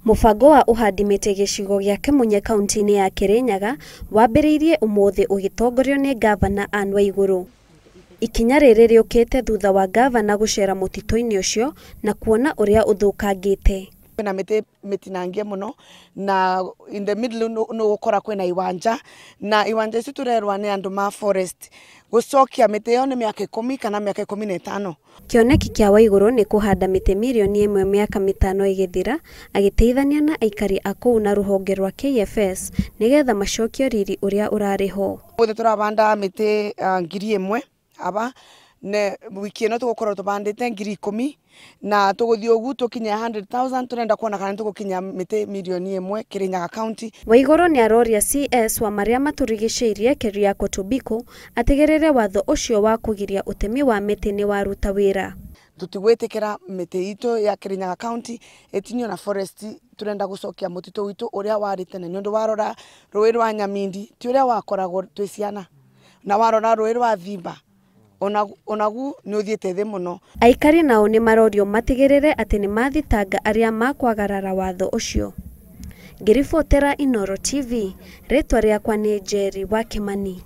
Mũbango wa ũhandi mĩtĩ gĩcigo gĩa Kimunye kaunti-inĩ ya Kirinyaga wambĩrĩirie ũmũthĩ ũgĩtongorio nĩ ngavana Anne Waiguru. Ikinya rĩrĩ rĩũkĩte thutha wa ngavana gũcera mũtitũ-inĩ ũcio na kuona ũrĩa ũthũkangĩte. Kwĩna mĩtĩ mĩtinangie mũno na in the middle nĩ ũgũkora kwĩna iwanja na iwanja ici tũrerwa nĩ andũ ma forest gũcokia mĩtĩ ĩyo nĩ mĩaka 10 kana mĩaka 15. Kĩoneki kĩa Waiguru nĩ kũhanda mĩtĩ mirioni 1 mĩaka 5 ĩgĩthira agĩteithania na aikari a kũu na rũhonge rwa KFS nĩgetha macokie riri ũrĩa ũrarĩ ho. Ũmũthĩ tũrabanda mĩtĩ 1,000 aba ne wiki ĩno tũgũkorwo tũbandĩte 10,000 na tũgũthiĩ ũguo tũkinye 100,000 tũrenda kuona kana tũgũkinya mĩtĩ mirioni 1 Kirinyaga County. Waiguru nĩaroria CS wa marĩa matũrigicĩirie Keriako Tobiko atigĩrĩre watho ũcio wa kũgiria ũtemi wa mĩtĩ nĩwaruta wĩra. Tũtigwĩtĩkĩra mĩtĩ itũ ya Kirinyaga County ĩtinio na forest, tũrenda gũcokia mũtitũ witũ ũrĩa warĩ tene nĩ ũndũ warora rũĩ rwa Nyamindi ti ũrĩa wakoragwo twĩ ciana na warora rũĩ rwa Thimba onagu nĩ ũthiĩte thĩ mũno. Aikari nao nĩ marorio matigĩrĩre atĩ nĩ mathitanga arĩa makwagarara watho ũcio. Ngĩribotera Inooro TV, rĩtwa rĩakwa nĩ Njeri wa Kimani.